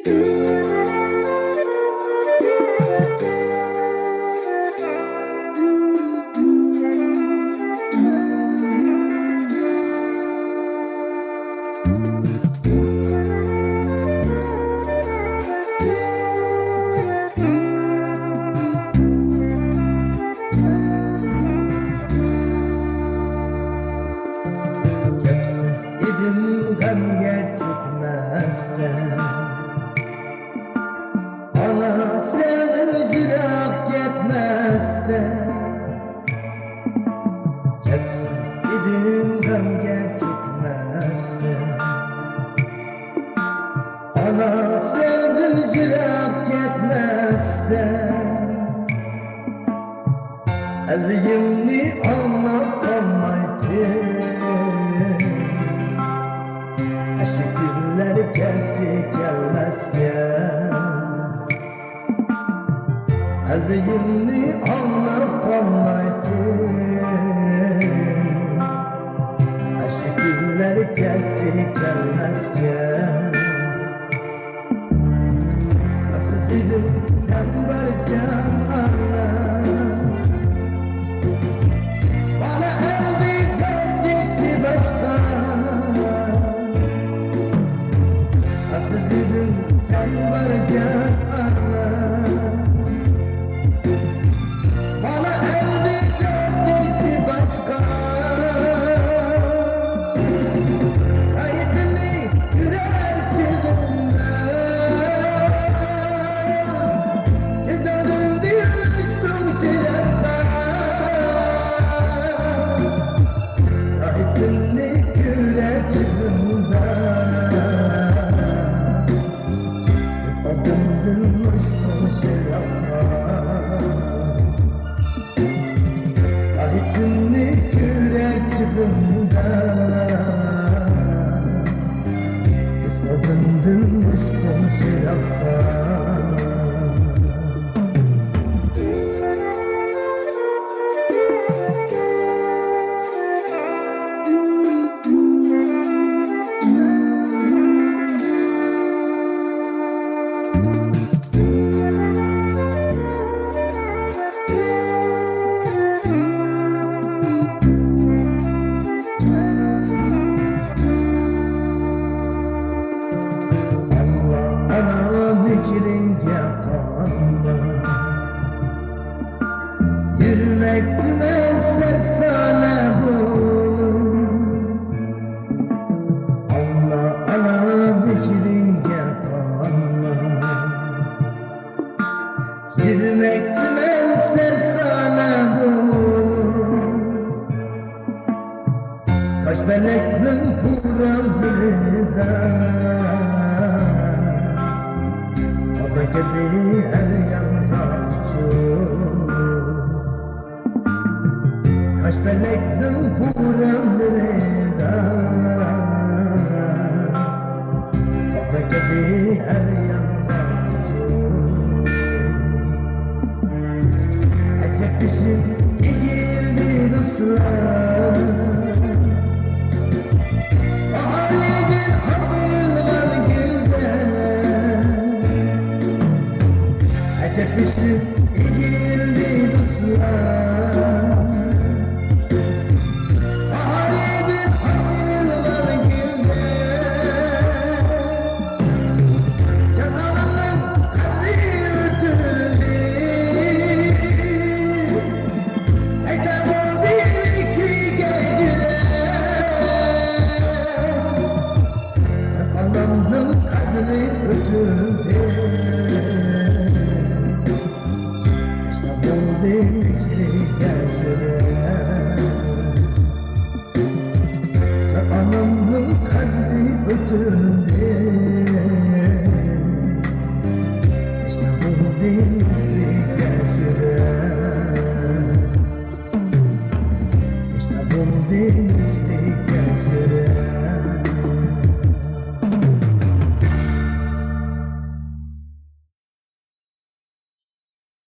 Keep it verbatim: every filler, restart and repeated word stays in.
ئىدىم غەمگە چۆكمەستىن، ئانا سەن يىراق كەتمەستىن. كەپسىز ئىدىم غەمگە چۆكمەستىن، ئانا سەن يىراق كەتمەستىن. ئەلىمنى ئاڭلاپ قالمايتتىم، ئاشۇ كۈنلەر كەلدى كەلمەسكەن. ئەلىمنى ئاڭلاپ قالمايتتىم، ئاشۇ كۈنلەر كەلدى كەلمەسكەن. دېدىم سەن باركەن ئانا، بالا ئەمدى كەلدى باشقا. دېدىم سەن باركەن ئانا، بالا ئەمدى كەلدى باشقا. ئايدىننى كۆرەر چېغىمدا، ئادەمدىن ئاشقۇم يىراقتا. ئاللا، ئانا مېھرىڭگە قانماي، يۈرمەكتىمەن سەرسانە بولۇپ. ئاللا، ئانا مېھرىڭگە قانماي، يۈرمەكتىمەن سەرسانە بولۇپ. تاشپەلەكنىڭ پۇرانلىرىدا، ئازان كەتتى ھەر يانغا ئۇچۇپ. تاشپەلەكنىڭ پۇران